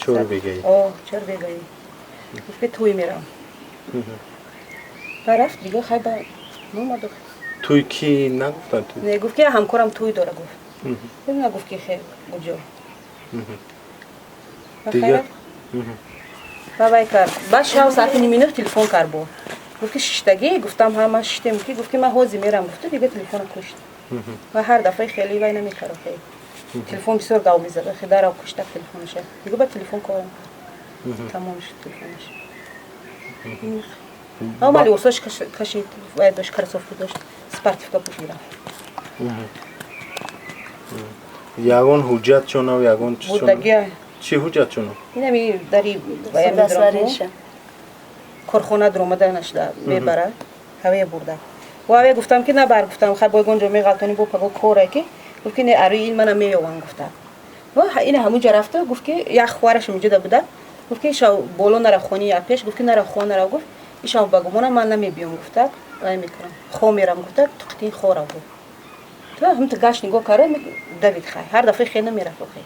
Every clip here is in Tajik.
Чор бегаи. О, 4 бегаи. Гуфт, ки тӯй мерам. Ба рафт, дига хай ба номаду. Тӯй ки нагуфтан тӯй? Не, гуфт, ки ҳамкорам тӯй дора, гуфт. Нагуфт, ки хе куҷо. Ба хай Дига? рафт. Ба вай кард. Баъд шав соати 8:30 телефон кард бо. Гуфт, ки шиштагӣ? Гуфтам, ҳа, ман шиштем. Ки гуфт, ки ман ҳозир мерам, гуфту дига телефона кушт. Ва ҳар дафъа хеле вай намекард хеле. Телефон бисёр гав мезад, хе дарав куштак телефонаша. Дига ба телефон корам кард. Тамом шуд телефонаш. Ама либосош кашид, вай дошт, кроссовки дошт, спортивка пӯшида. Ягон ҳуҷҷат чонав, ягон чиз чонав? Бурдагия. Чӣ ҳуҷҷат чонав? Инами дари вая медорам. Даствариша. Корхона дуромада нашда мебара, ҳаве бурда. Ва гуфтам, ки набар, гуфтам, хай бо ягон ҷо меғалтонӣ, бо паго коре, ки гуфт, ки не, ари ин мана меёвам, гуфта. Ва ина ҳамунҷа рафта, гуфт, ки як хоҳараш инҷода буда, гуфт, ки шав боло нара, хони я пеш, гуфт, ки нара, хона гуфт, ишав ба гумонам ман намебиём, гуфта, вай мекунам, хо мерам, гуфта, туқтин хора гуфт. То ҳамта гашт нигоҳ карда давид, хай ҳар дафъа хе намерафт охе.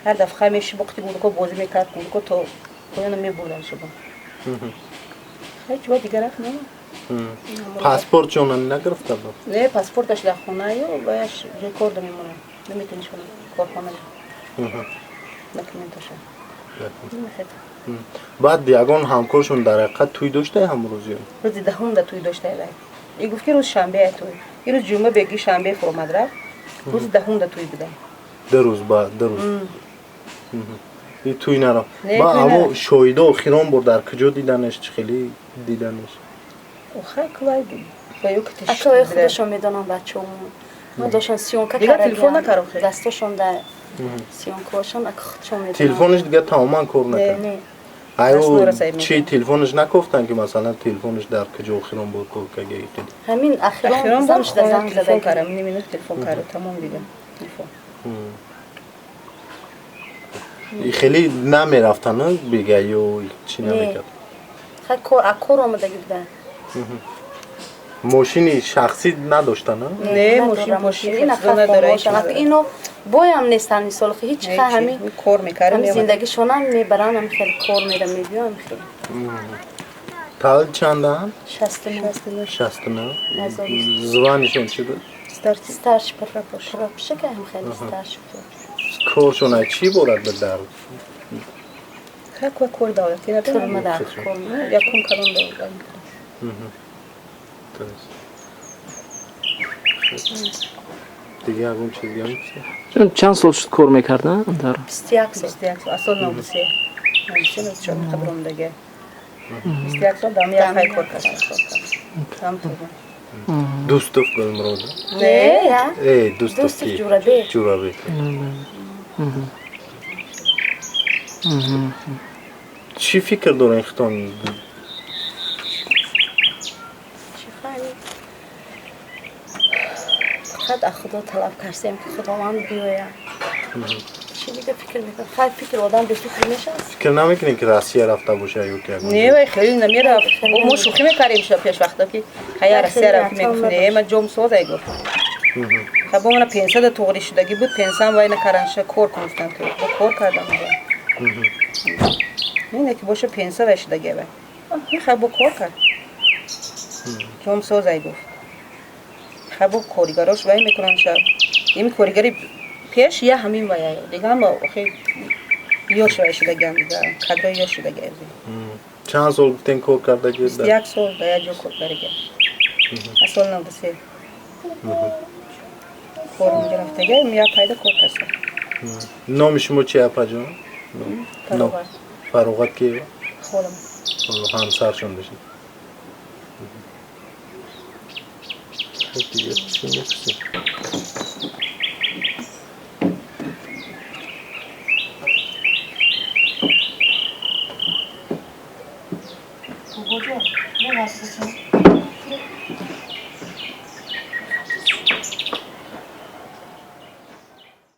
Ҳар дафъа хай меши боқти гурко бозӣ мекард, гурко то поёна мебурдан шуба. Хай чуба дига рафт нама. Паспорт чона нагирифта буд? Не, паспорташ дар хонаю, ваяш ҷои кор да мемонад. Наметониш кунам корхона. Документаша. Намехед. Баъд ягон ҳамкоршон дар ҳақиқат тӯй доштае ҳамон рӯз ё? Рӯзи 10-ум да тӯй доштае вай. И гуфт, ки рӯз шанбе ай тӯй. И рӯз ҷумъа беги шанбе фуромад рафт. Рӯзи 10-ум да тӯй буда. 2 рӯз баъд, 2 рӯз. И тӯй нарафт. Не, Ба тӯй амо нарафт. шоҳидо охирон бор дар куҷо диданеш, чӣ хеле диданеш? Охай кулай ба ё ки Акои худашон медонам, бачаҳомон. Ма дошон съёмка. Дига телефон накард охе? Дастошон дар съёмкаошон, ака худшон медонам. Телефонаш дига тамоман кор накард? Не. Аю Даст нарасай чи мекард. телефонаш накофтан, ки масалан телефонаш дар куҷо охирон бор кор карда? Ҳамин Ахирон ахирон бор занш да хона занг телефон зада. кардам, 8:30 телефон кардам, тамом дига телефон. Хеле намерафтан бега ё чӣ Не. намекард? Хай кор, а кор омадаги буда. Мошини шахсӣ надоштан? Не, мошин, мошин ина хеле надора, ҳеч хонашон. надора. Ино боям нестан, мисол, ҳеч хай ҳамин кор мекардем. ҳамин зиндагишонам мебаранд, ҳамин хеле кор мера мебиём хеле. Таваллуд чандаанд? 69. 69. Назар. Званишон чӣ буд? Старший. Старший прапорщик, ҳам хеле старший прапорщик. Коршон аз чӣ иборат буд дар Хай кор, кор давлатӣ надорам. Турма дар кор. Якум калон давлат. Дуруст. Дига ягон чиз дига мепурсед? Чун чанд сол шуд кор мекарда дар? 21 сол. 21 сол, аз сол 93. 93, 94 қабр омадага. 21 сол дам як хай кор кардам. Там турма. Дустов Гулмурод? Не, я. Э, Дустов. Дустов ки? Ҷурабек. Ҷурабек. Чӣ фикр дорен хитон? Чӣ фаҳмӣ? Фақат аз Худо талаб кардем, ки Худованд биёяд. Чӣ дига фикр мекунам? Хай, фикр одам бефикр мешавад. Фикр намекунед, ки Россия рафта боша ё ки ягон Не, вай хеле намерафт. Мо шӯхӣ мекардем шо пеш вақта, ки хая Россия рафт, мегуфт, не, ман ҷом созай, гуфт. Хай бо мана пенсия туғри шудагӣ буд, пенсиям вай накардан, кор кун гуфтан, ки бо кор кардам. Не, ки боша пенсия вай шудагӣ вай. Хай бо кор кард. Ҷом созай, гуфт. Хай бо коригарош вай мекунанд ша. Ими коригари пеш я ҳамин вай, дига ҳама охи ёш вай шудагиам, дига кадрои ёш шудагиам. Чанд сол гуфтен кор кардаги? 21 сол дар як ҷо кор кардаги. Аз соли 93. Кор унҷа рафтага, як пайда кор кардам. Номи шумо чи, апаҷон? Фароғат. Фароғат ки? Холам. Ҳамсаршон бошед. Дига чӣ мепурсед?